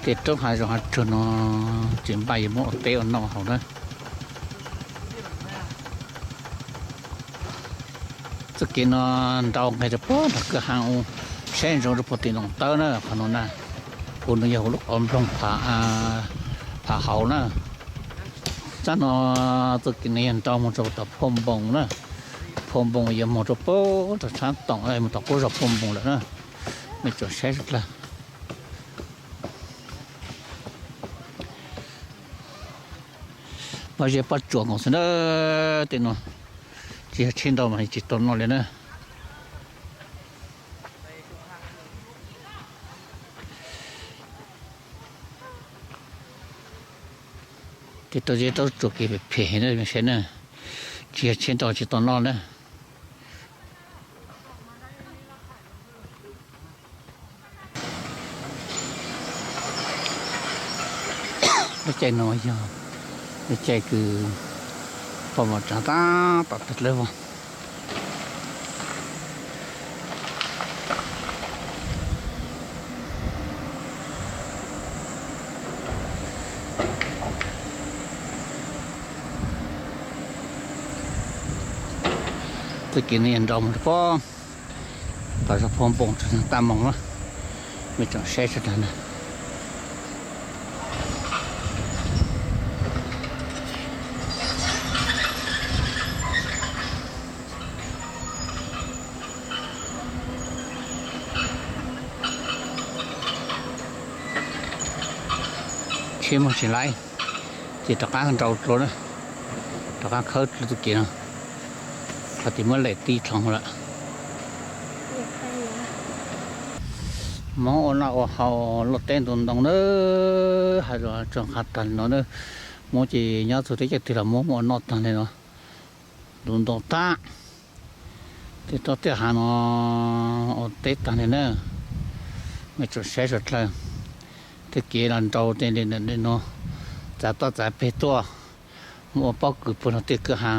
Tej roob hav zoov hav tsuag no tsis npaj yuav muab ua teb ua noj haus na. Txoj kev no nrau nqes rau puag nram kwj ha u, saib ntsoov rau puag tim Loos Tawb na, qhov no na. Kuv no yog huv lub qhov nploog Pham Hauv na. Txoj no txoj kev no yog nrau mus rau tom Phoj Npoos na. Phoj Npoos yuav mus rau puag tom Tshab Toom, mus tom qub zos Phoj Npoos lawm na. Mej tsom saib sawv dlawg. Pob zeb pob tsuas nkaus xwb na. Tej no tsis yog tsheb nrau mas tsis tau noj li na. Tej rau zeb rau tsuas kev phem phem na, saib na, tsis yog tsheb nrau tsis tau noj na. Lub caij no yog lub caij kws poj mom tsav tab tom tawg dlawb vog. Txoj kev no yog nrau mus rau pem, tom zos Phoj Npoos rau Tag Moos na. Mej tsom saib sawv dlawg na. Tsheb muag tsis laib, ces rov qab nrau dlua na, rov qab khawb dlua txoj kev no, qhov tim muab lem tib dlhau lawm. Hmoob ua noj ua haus luaj teb ntu ntoo na, hais los tso qab tag li no na. Hmoob ces nyob txhua teb chaws twg los muab ua noj tag li no, ntu ntoo tag. Tej roob tej hav no ua teb tag li na. Mej tsom saib sawv dlawg, tej kev los nrau tej li no, txav toj txav peg tuaj, mus ua pob kws puag rau tej kwj ha.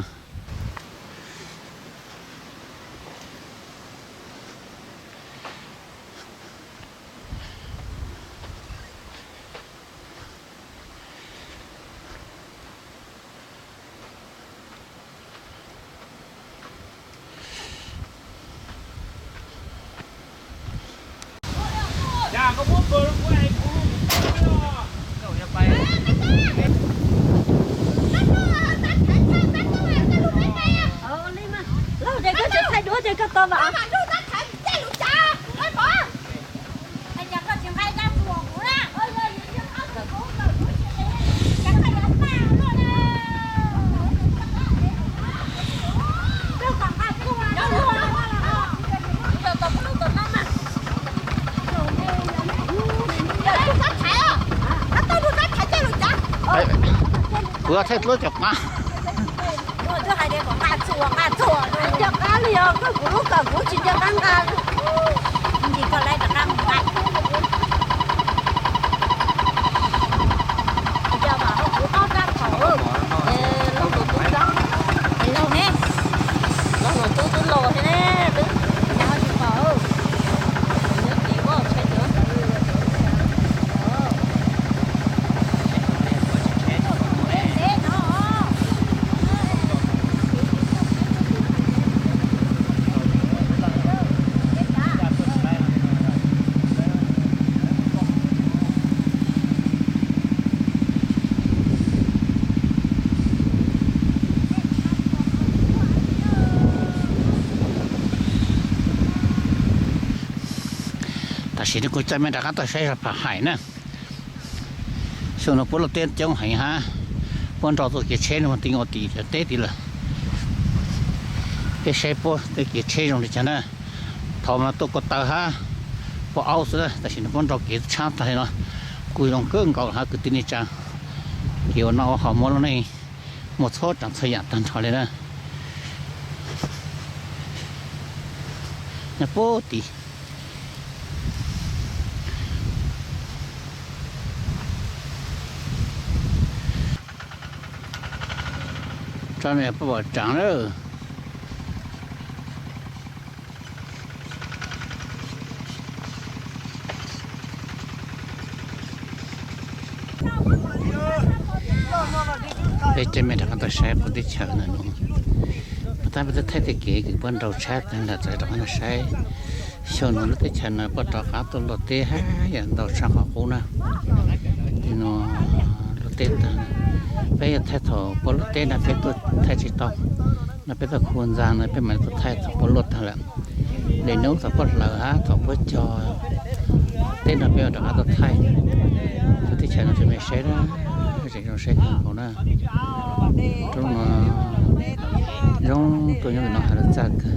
Kuv thaij dluab cov qab. Nco qab li os, koj kuv lub kom kuv tsis nco qab nqa. Ntsis koj lawv rov qab mus nqa. Yog vam hauv kuv ob rab thaum, los tus tub tub, los ne, los tus tub tub los thiab ne, twb nyob tsis pom, nyob tim vaj tsheb cov. Tam sim no kuv coj mej rov qab tuaj saib zos Pham Haim na. Xyoo no puab luaj teb coob heev hab, puab nrau txoj kev tsheb no mus ti ua tim teb tid lawm. Peb saib puab tej kev tsheb zoo li cas na. Thaum no tuaj ko taw hab, puab aub xwb, tam sim no puab nrau kev tshab tag li no, kuj zoo kawg nkaus hab kwv tij neej tsaa. Kev ua noj ua haus muaj lub neej, muaj txhua tsav txhua yam tag nrho li na. Nyob puag tid. Tsob no yog paj pam tsaav lawm. Peb coj mej rov qab tuaj saib puag teb chaws no, puag ta peb tuaj thaij tej kev kws puab nrau tshab tag lawm txawm rov qab tuaj saib. Xyoo no lub teb chaws no puab rov qab tuaj luaj teb hab yam ntau tshaj qhov qub na. Tim no luaj teb tag, peb yog thaij thaum puab luaj teb na peb tuaj thaij tsis tau, no peb tuaj khu ntxa no peb mam tuaj thaij thaum puab luaj tag lawm. Lwm hnub thaum puab hlawv hab thaum puab cog teb no peb mam rov qab tuaj thaij. Lub teb chaws no tsis me saib na, tseem zoo saib kawg nkaus na. Roob no zoo tuaj nyob ntawm no has lug txaj kawg.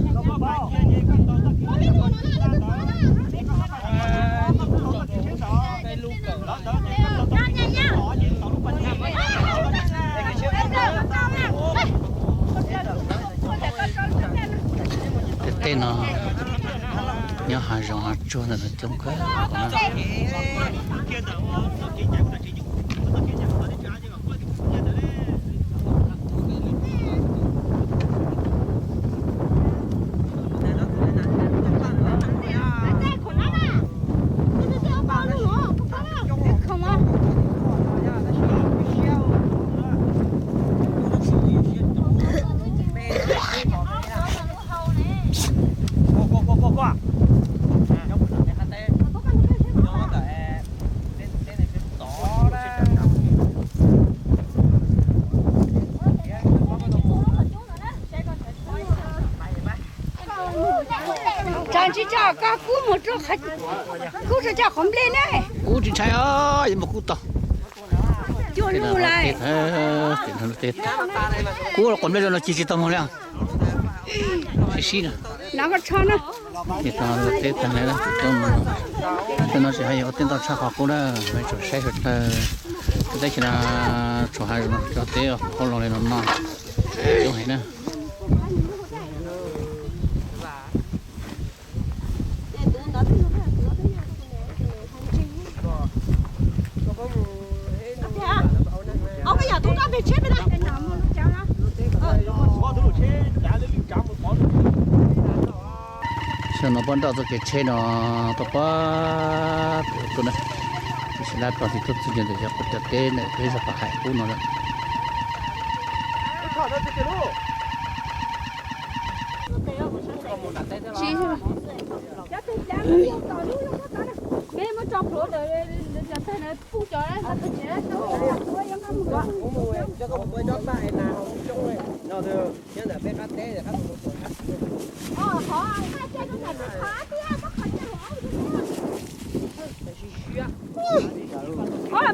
Tej teb no nyob hav zoov hav tsuag ntawm no coob kawg nkaus na. Tsis tso koj kub mus rau, kub rau cov qhov nplej ne. Kub tsis ntshai os, yuav mus kub tau. Cuag lub lawm. Kub qhov nplej no ci tsis tau moog li. Sib sib na. Nov koj tsho na. Tej teb tag lawm, tej no tsis hais yog ua teb ntau tshaj qhov qub na, tsuas saib sawv daws. Tej teb chaws no tsuas hais cov teb qub los li no no coob heev na. Xyoo no puab nrauj txoj kev tsheb no tuaj puag pem tuaj na, tab sis lab tog tsis tuaj txug ntawm cov quav cov teb ntawm peb zog pem hav qub no lawm. Mej muab tso plhuav ntawm cov tag na pub cov.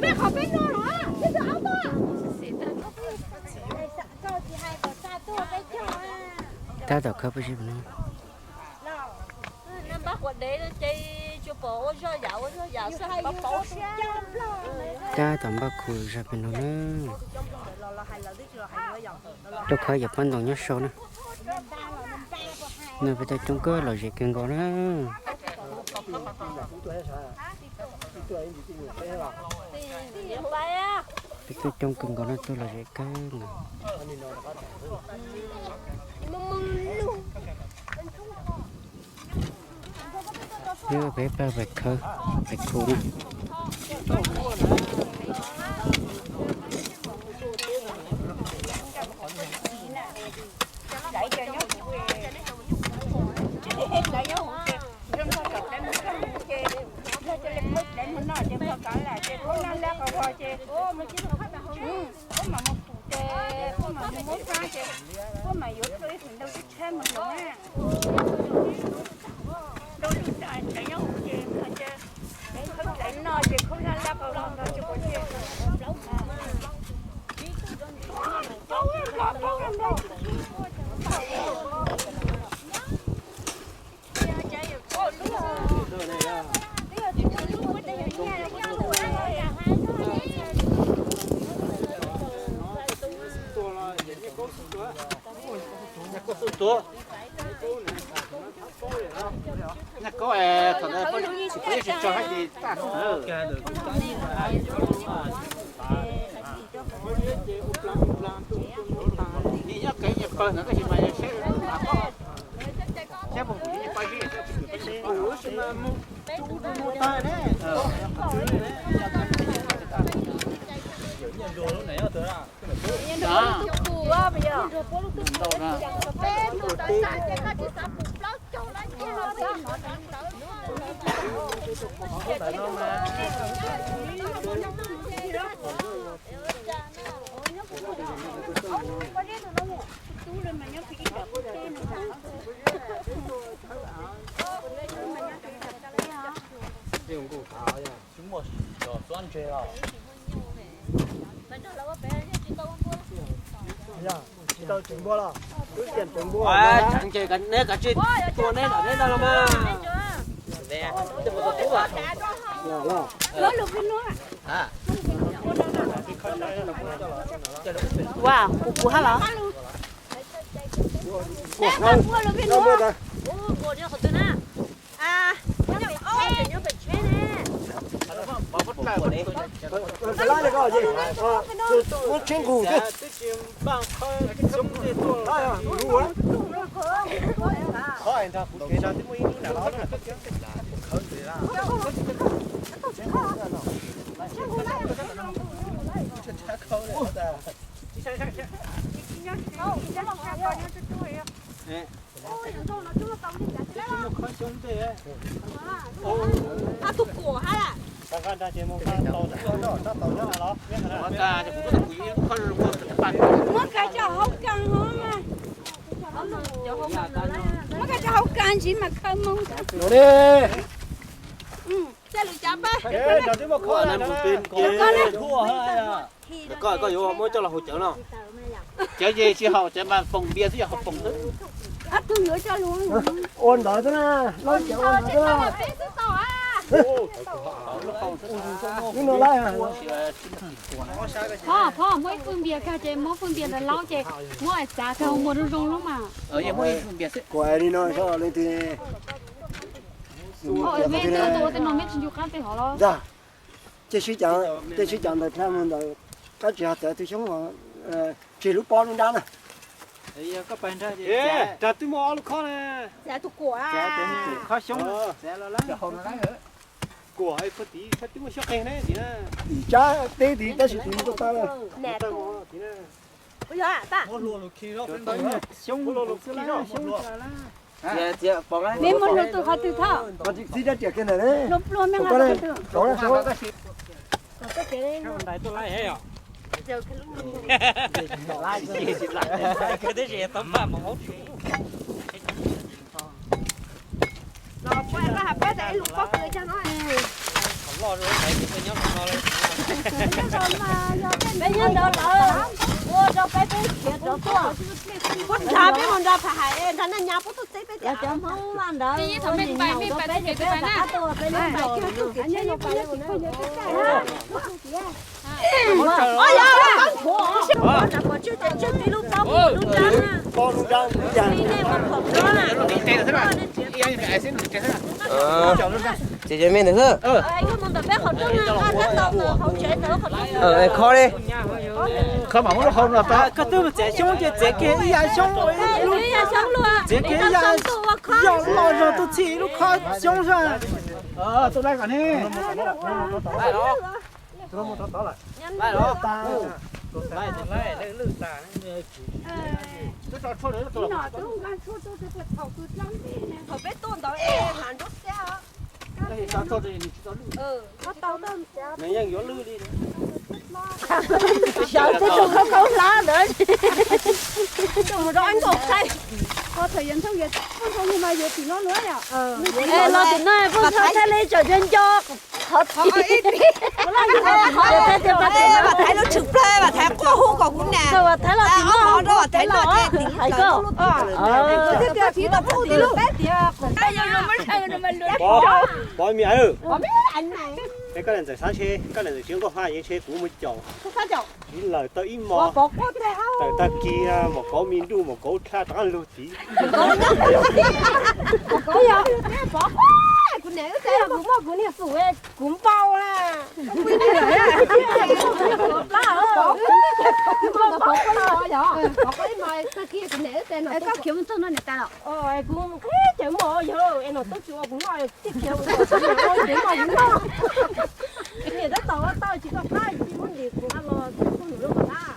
Mej qhov peb no los, peb tug aub tuaj. Tab tom khawb peb sib no. Npaj quav dev ces tsuas pom ua zog yam ua zog yam xwb, pov pov siab. Tab tom npaj khu zog pem no na. Tuaj khawb yam pob ntoo nyob sau na. No peb tuaj coob kawg lom zem kawg nkaus na. Peb tuaj coob kawg nkaus na, tuaj lom zem kawg nkaus. Nyob peb pawg pem khawb, pem khu na. Nyaj kub thaum ntawd tsis tso hab ces tag ntawd. Nws nyob kev nyias pawg ntawd tab sis mas yog saib, saib puas pom nyias pawg zib, tab sis mas mus tag ne. Tsis tau tseem npua los, twb tiam tseem npua. Neb kav tsij tua neb nram neb no los mas. Wow, kuv kuv hab los. Muab tsheej nqus. Muab kaw tso hauv kas, muab kaw tso hauv kas ntsis mas khaws moo. Koj yuav muab coj los haus cawv no. Cawv ces tsis haus cawv mas foom npias xwb, yog haus foom xwb. Ua ntawd xwb na, laub cawv ua ntawd xwb na. Phob, phob, muab ib pwg npias kag ces muab pwg npias ntawd laub ces muab txav kag ua muag zoo zoo lub mas. Kuv hais li no, leej twg, me tub ua tej no me tsis ncu qab tej hov los. Ntag, cej sib cav, cej sib cav ntawd dhia mus ntawd, koj tsis ho txawv tus xyoob tseg lub pob lub nrab na. Rag twb muaj ob lub khob na. Kuam, kuam, twb muaj xyoob qeeg na tim na. Tim tsab teb tid tab sis tim no tau tau. Me muab hlua tus qhov twg thauj. Txiv rab riam kiag ntawm ne. Peb nyob ntawd lawm, ua rau peb peb khiav rov tuaj. Puab nrad peb mus nrad Phaj Hais, nrad Naj Nyab puab tuaj teb peb tias cov Hmoob vaj ntawd ua neeg nyaum rau peb ces peb rov qab tuaj, peb lub ntaus. Ces cov me ntawd xwb. Kho li. Kho mam muab lub hau no tod. Koj twb mus txiav xyoob ces txiav kiag ib yav xyoob, txiav kiag ib yav, yog loj zog tuaj txhij ib lub khob xyoob xwb. Tuaj laij kom ne. Thaum peb tuaj ntawd es hav nruab xiab. Nws yeej yuav lwj li. Xyov twb tug khaub khaub hlab ntawd. Tuaj mus rau ib nkaus thaij. Ho thaum yuav ntxooj yuav poj ntxoog mas yuav tim no luaj yom. Los tim no poj ntxoog thiaj li tseem nco nco qhov tim. Vam Thaiv lub tshwm plawg, Vam Thaiv quaj hu kom kuv niam. Vam Thaiv los tim no, Vam Thaiv los tim hais koj. Pov, Pov Mim, es koj niam ntxawm xav ntshe, koj niam ntxawm tsis nkauj haj yeej ntshe kuv mus caum. Ib lawm tau ib mos, tawm tag kis mos kauv me nruj mos kauv dlha rov qab lug tid. Kuv niam wb teb kuv muaj kuv niag fum kuv npau na. Kuv qhib ces muaj yog es nom tub tsis ua kuv noj, tib khiav ua kuv noj. Niam tab tom tau tsis tau qab, muab ntim kuv los kuv nus lub kom lab.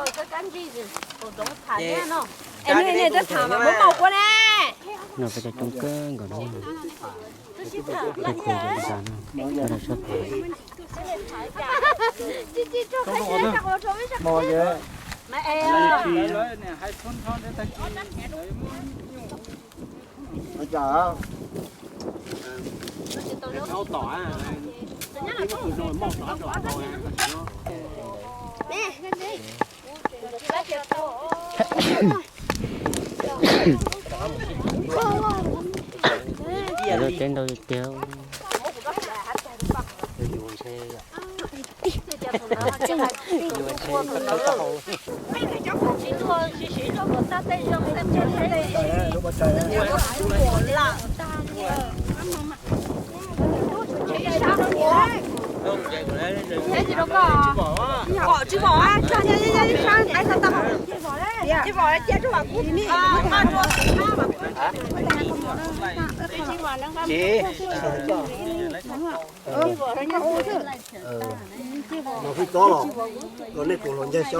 Es nej, nej twb tham mas muab maum kua ne. No peb cov coob kawg nkaus no. Peb kuj yog tas no, peb rau sab pem. Teb ntau tiag. Ces no fij tsob los, los nej kuv los ncag xyov.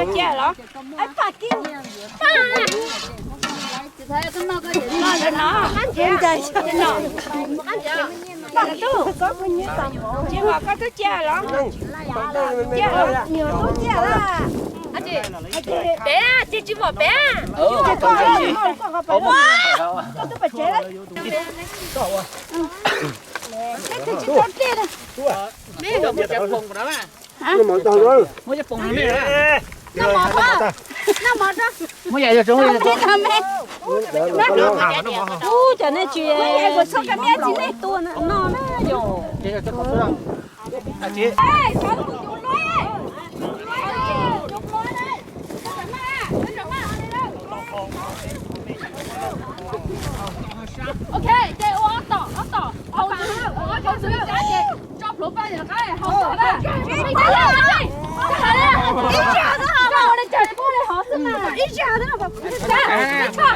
Pem, ces tsis pom pem. Ub, cov nej tsis, nej tua no na yom. Ok, ces ua ob tom, ob tom, hau tus, ua cov tus ib sab ces tso plhuav paj yam qab hau tom na. Ib sab, ua li cas pub li hov xwb mas. Ib sab, ib sab.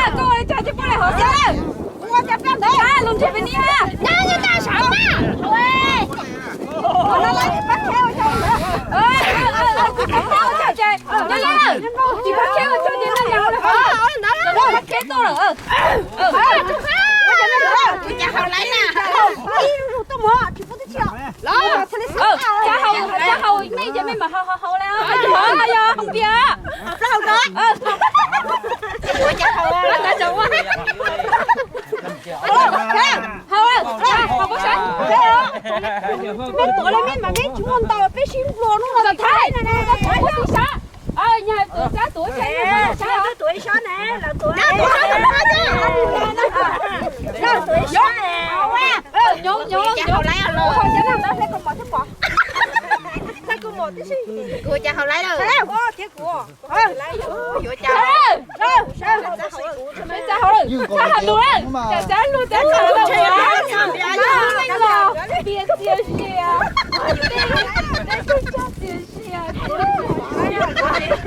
Koj ua li cas tsis pub li hov xwb. Lub ntsej peb niab. Tsis pab kheb ua cog ces, tsis pab kheb ua cog ces, pab kheb tuaj lawm. Cas hau, cas hau nej ces mej mam hau hau hau li. Hau yog hau pias. Hau, hau, hau, hau, peb tuav li mej mas peb tsis muaj ntau, peb sib nplua hnub no thaij na. Tuav ib sab, tuav ib sab, tuav ib sab ne. Kuv cas hau laiv lawm. Yuav cas hau laiv. Txhob hais lus, txhob hais lus, txhob hais lus. Pias txias zias.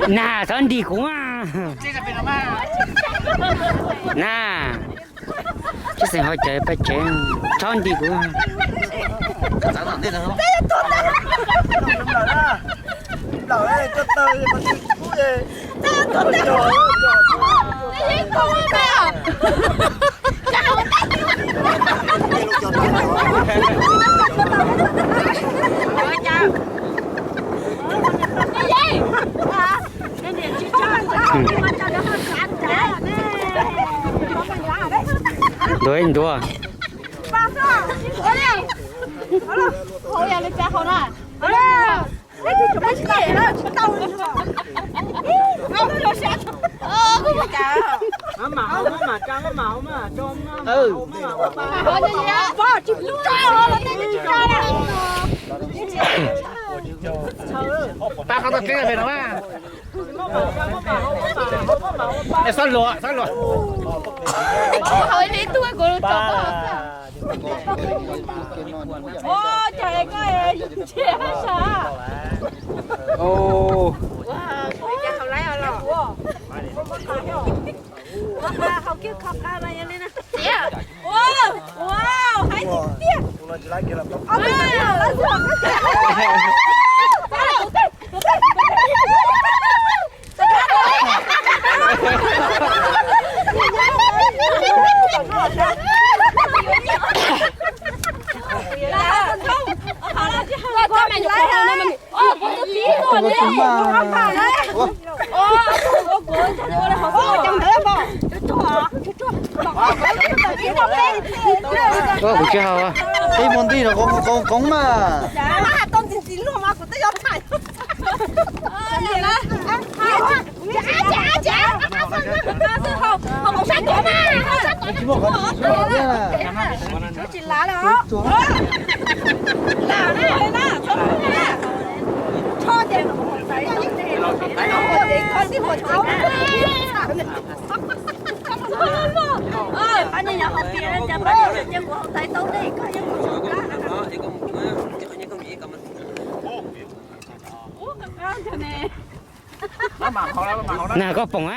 Nas, txhob nrig kuv mas. Nas, tsis xeem ho cawv paj tsev, txhob nrig kuv. Ntuav ib ntuav. Pab qhov toj teb pem no mas. Xob luag, xob luag. Hau ib tug kuv tso. Ua cas koj ntsia sab. Hau kiag kho qab no yog li na. Ua, ua, hais tiag tiag. Kuv tsis haus, ib mus ntij no qoob qoob mas. Na koj pom a.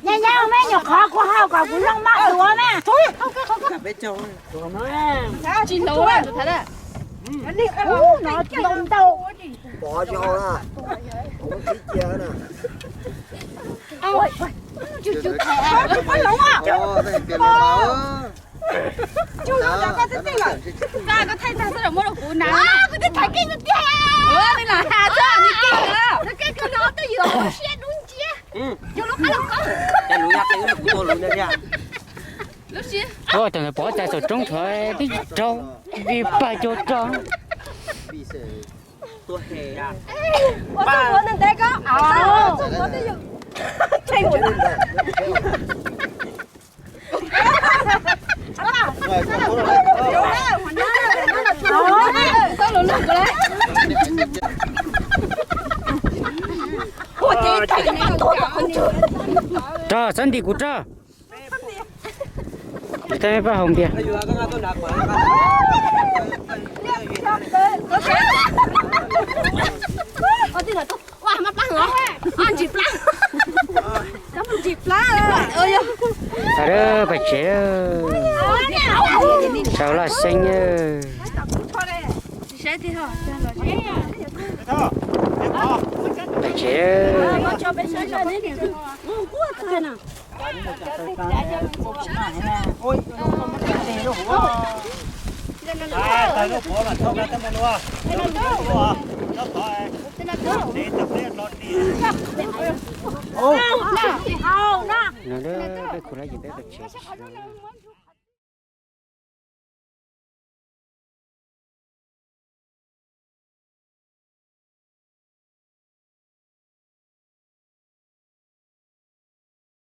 Nyab nyab, me nyuam qhov kuv haus kom kuv zoo maj duav na. Tsis ntau, ntau ntau. Pov tsis haus na, kuv tib cia na. Koj thaij tag xwb los muab rau kuv na. Kuv twb thaiv kiag tiag tiag. Ua li los has xwb, nws kiag lawm. Nws kiag kawg no twb ywm siab dub nciab. Yus lub qab lub qab. Ua cas pov txais saum roob tod twb raug, vij pag cuag rog. Rog, txhob ntim kuv rog. Kuv thiaj pab haus npias. Pais tsev, saum laj xeeb. Pais tsev. No peb khuv lab ces peb pais tsev.